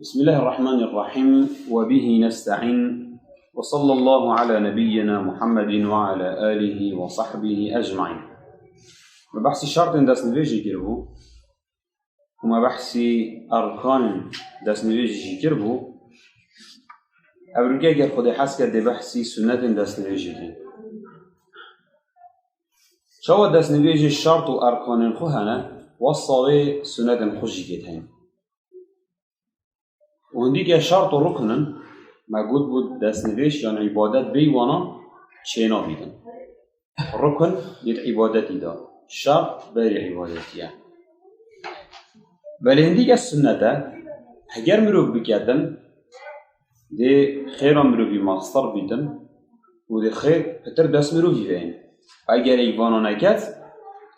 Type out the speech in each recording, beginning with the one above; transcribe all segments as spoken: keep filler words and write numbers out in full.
بسم الله الرحمن الرحيم، وبه نستعين، وصلى الله على نبينا محمد وعلى آله وصحبه أجمعين. Me behsî şertên destnivêjê kiribû û me behsî erkanên destnivêjê jî kiribû. Evroke ger Xwedê hez kir dê behsî sunetên destnivêjê kê. Çawa destnivêjê şert û erkanên xwe hene, wesa wê sunetên xwe jî kê hene. Û hindîke şert û rukn in, me got bû destnivêj yan îbadet bêyî wana çênabîtin. Rukn yê di îbadetî de, şert berê îbadetî ye. Belê hindîke sunnet e, heger mirov biketin, dê xêra mirovî mastir bîtin û dê xêr pitir dest mirovî ve yên. Eger êk vana neket,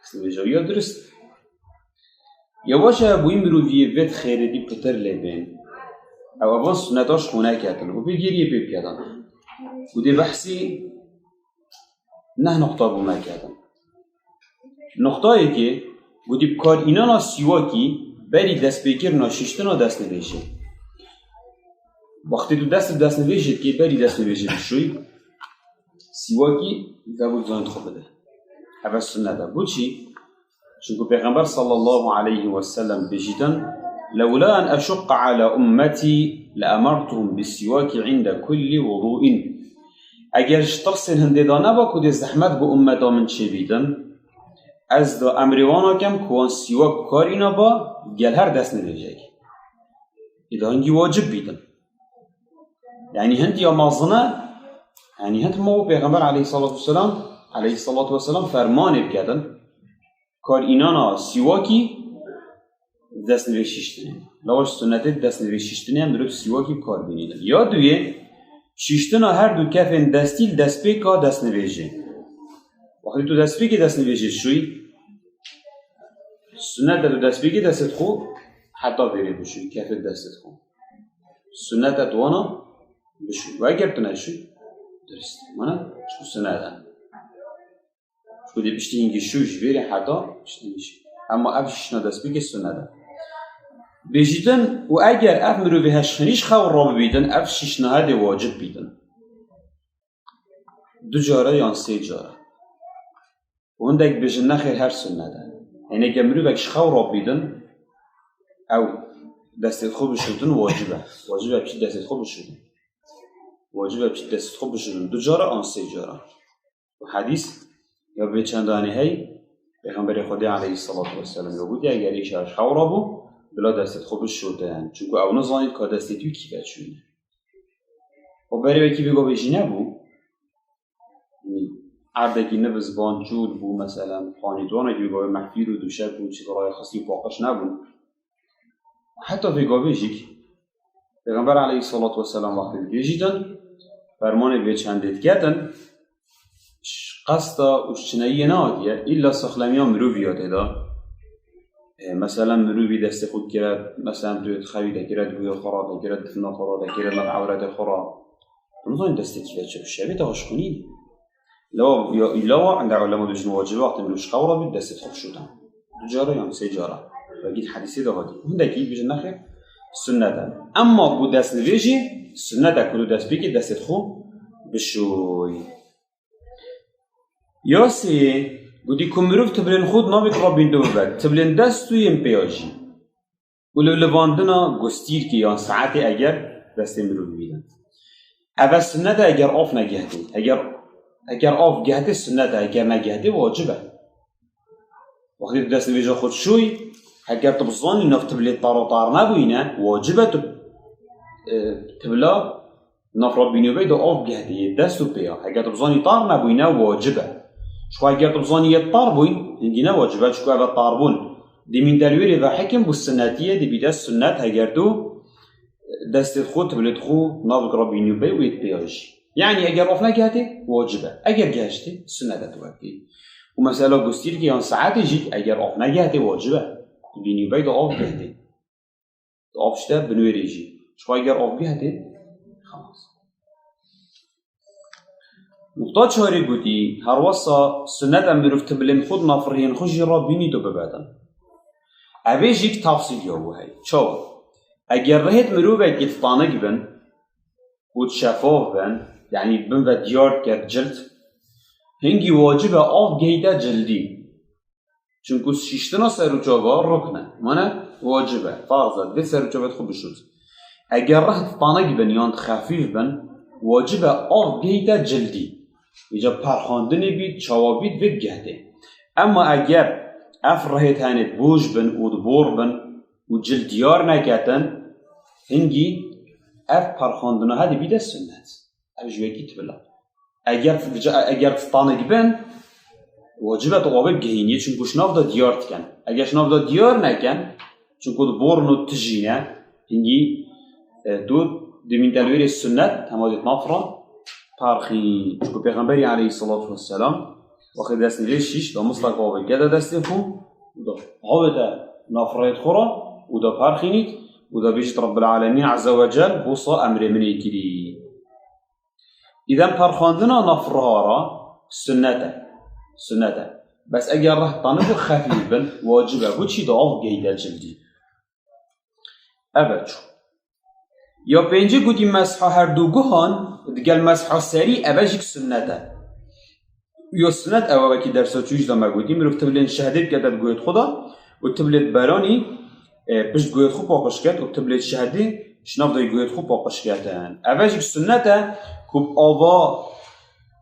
destnivêja wî ya dirist. Ya weş e, bûyî mirovî yê vê xêrê dî pitir lê bên. Ew evan sunneta ji xwe neketin û pê gêriyê pê biketin. Û dê behsî neh nuqta bû me ketin. Nuqtayekê, gotî bi kar înana sîwakî berî destpêkirina şiştina destnivêjê. Wextê tu dest bi destnivêjê dikê berî destnivêjê bişûyî, sîwakî vebû zanî xwe bide. Eve sunnet e. Bo çî? Çunku Pêxember sallallahu aleyhi ve sellem bêjîtin, "Lewla en eşuqqa ala ummetî le emertuhum bis-siwaki inde kulli wudu'in." Eger ji tirsên hindê de neba ku dê zehmet bi ummeta min çêbîtin, ez da emrê wan nakem ku wan sîwak bi kar îna ba gel her destnivêjek. Îda hingî wacib bîtin. Yanî hindî ya mezin e, yanî hind ma û Pêxember aleyhissalatu vesselam, aleyhissalatu vesselam fermanê biketin, kar înana sîwakî destnivêj şiştinê. Lawa ji sunnetê destnivêj şiştinê mirov sîwakî bi kar bînîtin. Ya duyê, şiştina her du kefên destî li destpêka destnivêjê. Wextê tu destpêkê destnivêjê şûyî, sunnet e tu destpêkê destê xwe heta vêrê bişûyî, kefê destê xwe. Sunnet e tu wana bişûyî. Ve eger tu neşûyî, dirist. Mana, çiku sunnet e. Ku dê piştî hingî şû ji vêrê heta piştî hingî şû. Ema ev şişna destpêkê sunnet e. Bêjîtin û eger ev mirovê heşxinî ji xew rabibîtin, ev şişna hedê wacib bîtin. Du cara yan sê cara. Û hindek bêjin nexêr her sunnet e. Yanî ke mirovek ji xew rabibîtin, ew destê xwe bişûtin wacib e. Wacib e piştî destê xwe bişûtin. Wacib e piştî destê xwe bişûtin. Du cara an sê cara. Û hedîs ya bê çendanê hey, Pêxemberê Xwedê aleyhissalatu vesselam ya gotî, eger îşa ji xew rabû, bila destê xwe bişote, yanî. Çunku ew nizanî ka destê tu kî ve çûne. Û berê wekî vê gavê jî nebû. Yanî, erdekî nivizban, çûl bû, meselen, xanîtwanekî vê gavê mehfîr û dûşek bû, çi rayê xistî û paqij nebûn. Heta vê gavê jî Pêxember aleyhissalatu vesselam wextê dibêjîtin, fermanê vê çendê diketin, ji qesta û ji çineyiyê nehatiye, îlla sixlemiya mirovî ya tê de. E, meselen mirovî destê xwe dikire, meselen tu dixewî dekire, di guya xwe re dekire, di difna xwe re dekire, nav ewretê xwe re. Tu nizanî destê kî ve çi, şevê te xwe ji xwe nînî. Lawa, ya, lawa, enda ulema dibêjin wacib e, wextê mirov ji xew rabî, destê xwe bişûte. Du cara yan sê cara. Wekî di hedîsê de hatî. Hindekî bêjin nexêr, sunnet e. Emma ku destnivêjê, sunnet e ku tu destpêkê destê xwe bişûyî. Ya sê, gotî ku mirov tibilên xwe di navê Rabbîn de bibe, tibilên dest û yên pêya jî. Û li livandina gustîrkê yan saetê eger destê mirovî bînin. Eve sunnet e eger av negehtê. Eger, eger av gehtê sunnet e, eger negehtê wacib e. Wextê tu destnivêja xwe dişoyî, eger tu bizanî nav tibilê tara tar nebûyîne, wacib e tu, e, tibila Nav Rabbî nûbey de av gehtê yê dest û pêya. Heger tu bizanî tar nebûyne, wacib e. Ji xwe heger tu bizanî yê tar bûyn, hingî ne wacib e, çiku ev e tarbûn. Dê mîn delwêrê ve hekim bû sunnetî ye, dê bîte sunnet heger tu destê xwe, tibilê xwe, navik Rabbî nûbey û yê pêya jî. Yanî heger av negehtê, wacib e. Heger gehiştê, sunnet e tu vekî. Û mesela gustîrkê yan saetê jî heger av negehtê, wacib e. Bî nûbey de av gehtê. Av işte binwêrê jî. Ji xwe ger av gihetê, xelas. Nuqta çarê gotî, herwesa sunnet e mirov tibilên xwe di nav rihên xwe jî re bînî do bibedin. Evê jî tafsîl ya wî heye. Çawa? Eger rihêt mirovekî di tanik bin û di şefaf bin, yanî bin ve diyar diket cild, hingî wacib e av gehîte cildî. Çunku şîştina ser û çava rukn e. Mane wacib e, farz e, divê ser û çavê xwe bişût. Eger rih di tanik bin yan di xefîf bin, wacib e av gehîte cildî. Îca perxandinê bît, çawa bît, vê digehitê. Emma eger ev rihê tenê boj bin û di bor bin û cil diyar neketin, hingî ev perxandina he dibîte sunnet. Ev ji wekî tibila. Eger, eger tanik bin, wacib e tu avê bigehînî, çunku ji nav de diyar dikin. Eger ji nav de diyar nekin, çunku di borin û tijî ne, hingî, e, tu dimîn te li wêrê sunnet, hema dê nafra parxî. Çunku Pêxemberî aleyhisselatu vesselam, wextê destnivêj şîş, da mislek avê gede destê xwe, û da avê de nafrayê xwe ra, û da parxînît, û da bêjit Rabbil Alemîn Azze ve Cel, wisa emrê min ê kirî. Îden perxandina nafrara sunnet e. Sunnet e. Bes eger reh tanik û xefîf bin, wacib e. Bo çi da av gehîte cildî. Ev e çû. Ya pêncî gotî mesha her du guhan, digel mesha serî, ev e jîk sunnet e. Yo sunnet ew e, wekî dersa çûyîş de me gotî, mirov tiblên şehdê bikete di guhêt xwe de û tiblêt beranî, e, pişt guhêt xwe paqij ket û tiblêt şehdê ji nav de guhêt xwe paqij ketin. Ev e jîk sunnet e ku bi ava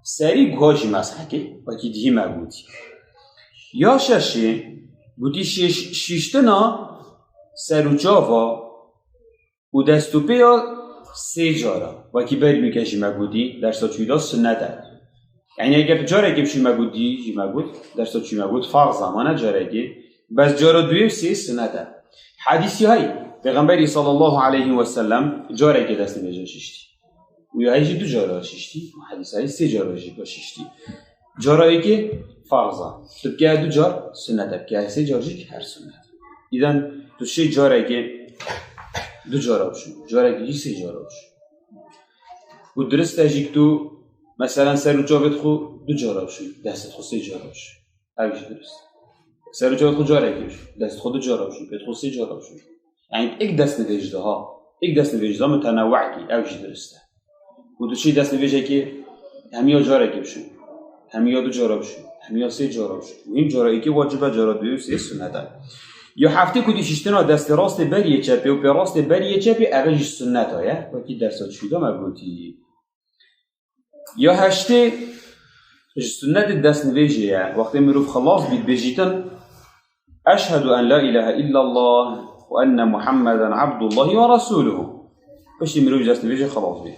serî guha jî meshekê, wekî dihî me gotî. Ya şeşê gotî şêş-, şîştina ser û çava û dest û pêya sê cara. Wekî berî nûke jî me gotî, dersa çûyî de sunnet e. Yanî eger tu carekê bişû me got, dî jî me got, dersa çûyî me got, farz e, mane carekê. Bes cara duyê û sê sunnet e. Hedîsî hey, Pêxemberî sallallahu aleyhi ve sellem carekê destnivêja şiştî. Û ya hey jî du cara şiştî. Û hedîsa hey sê cara jî şiştî. Cara yekê farz e. Tu bike du car sunnet e. Bike sê car jî her sunnet. Îden tu şê carekê du cara bişû. Carekê jî sê cara bişû. Û dirist e jî ku tu, meselen, ser û çavêt xwe du cara bişû, destêt xwe sê cara bişû. Ev jî dirist e. Ser û çavêt xwe carekê bişû, destêt xwe du cara bişû, pêt xwe sê cara bişû. Yanî êk destnivêj de ha. Êk destnivêj de mutenewekî, ev jî dirist e. Û tu çi destnivêjekê hemiya carekê bişû, hemiya du cara bişû, hemiya sê cara bişû. Muhîm cara êkê wacib e, cara duyê û sê sunnet e. Ya heftê ku dî şiştina destê rastê beriyê çepê û pê rastê beriyê çepê, ev jî sunnet e, ye. Wekî dersa çûyî de me gotî. Ya heştê ji sunnetê destnivêjê ye. Wextê mirov xilas bît bêjîtin, "Eşhedü en la ilahe illallah ve enne Muhammeden abdullahi ve resuluhu." Piştî mirov ji destnivêjê xilas bî.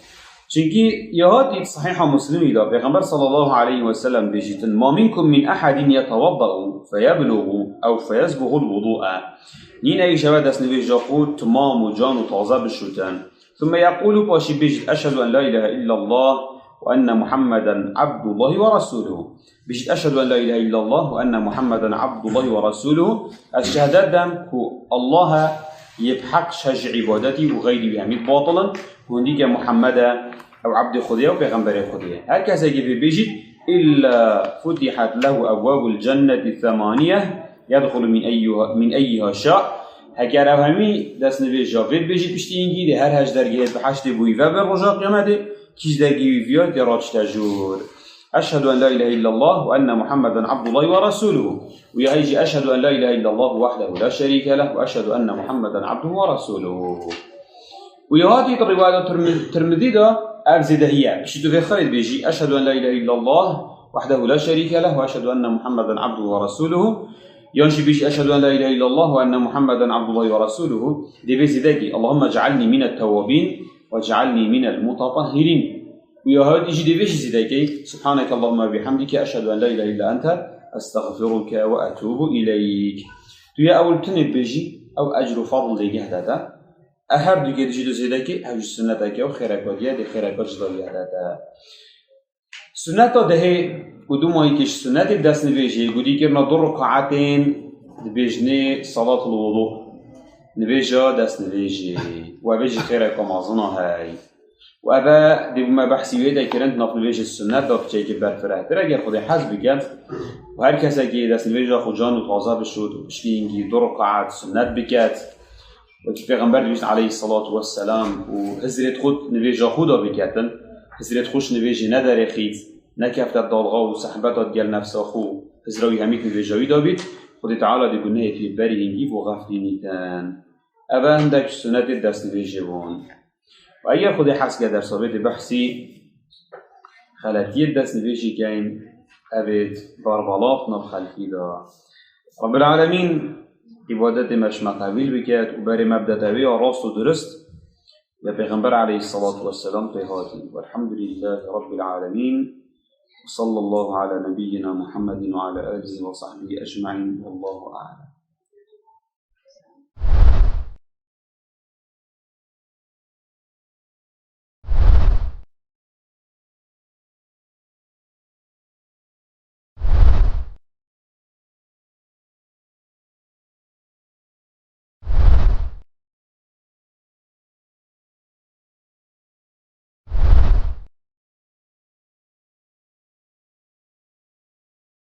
Çunkî ya hatî Sahîha Muslimî de Pêxember sallallahu aleyhi ve sellem bêjîtin, "Ma minkum min ehedin yetevedda'u feyeblugu ew feyesbuhul vudu'a." Nîne îş eve destnivêja xwe timam û can û taze bişûtin. ثم يقول، paşî bêjît, "Eşhedü en la ilahe illallah ve enne Muhammeden abdullahi ve resuluhu." Bêjît, "Eşhedü en la ilahe illallah ve enne Muhammeden abdullahi ve resuluhu." Ez şehdet dem ku Allah e yê bi heq şe ji îbadetî û xeyrî wî hemî batil in, ku hindî ke Muhammed e, ew ebdê Xwedê ye û pêxemberê Xwedê ye. Her kesekî vê bêjît, "Illa futihat lehu ebwabul cenneti thamaniye, yedxulu min eyyiha, min eyyiha şa." Heger ev hemî destnivêja vê bêjî piştî hingî dê her heşt dergehê bi heştê bûyî ve bên roja qiyametê, kîj dergehî wî viya tê raçite jor. Eşhedü en la ilahe illallah ve enne Muhammeden abdullahi ve resuluhu. Û ya hey jî eşhedü en la ilahe illallah vahdehu la şerîke leh ve eşhedü enne Muhammeden abduhu ve resuluhu. Û ya hatî di rîwayeta Tirmi-, Tirmidî de ev zêdehî ye. Piştî tu vê xirê dibêjî, "Eşhedü en la ilahe illallah, wahdehu la şerîke leh, ve eşhedü enne Muhammeden abduhu ve resuluhu." Yan jî bêjî, "Eşhedü en la ilahe illallah ve enne Muhammeden abdullahi ve resuluhu." Dê vê zêde kî, "Allahümme cealni minet tewwabin ve cealni minel mutatahhirin." Û ya hatî jî dê vê jî zêde kî, "Subhaneke Allahümme ve bihamdike, eşhedü en la ilahe illa ente, estağfiruke ve etûbu ileyk." Tu ya ew li tinê bêjî, ew ecr û fadl dê geh de te. E her du gêdî jî du zêdekî, ev jî sunneteke û xêreka diye, dê xêreka cida diye de te. Sunneta dehê û du mayî kê ji sunnetê destnivêjê, gudî kirina du rekaetên dibêjinê salatul wudu. Nivêja destnivêjê. Û ev jî xêreka mezin a hey. Û ev e, dê bû me behsî wê de kirin, nav nivêjê sunnet de piçekî berfirehtir, eger Xwedê hez biket. Û her kesekî destnivêja xwe can û taze bişût û piştî hingî du rekaet sunnet biket. Wekî Pêxember dibîst aleyhisselatu vesselam û hizrêt xwe nivêja xwe da biketin, hizrêt xwe ji nivêjê nederêxît, nekefte dalga û sehbeta gel nefsa xwe, hizra wî hemî nivêja wî da bît, Xwedê Teala dê gunehê pê berî hingî bo xeflînîtin. Ev e hindek sunetê destnivêjê bûn. Û eger Xwedê hez ke dersa bê dê behsî xeletiyê destnivêjî keyn, evêt barbalax nav xelkî da. Rabbil Alemîn îbadetê me ji me qebîl biket û berê me bidete wê ya rast û durist ya Pêxember aleyhisselatu vesselam pê hatî. Velhamdülillahî Rabbil Alemîn. Ve sallallahu ala nebiyyina Muhammedin ve ala alihi ve sahbihi ecmaîn. Wallahu a'lem.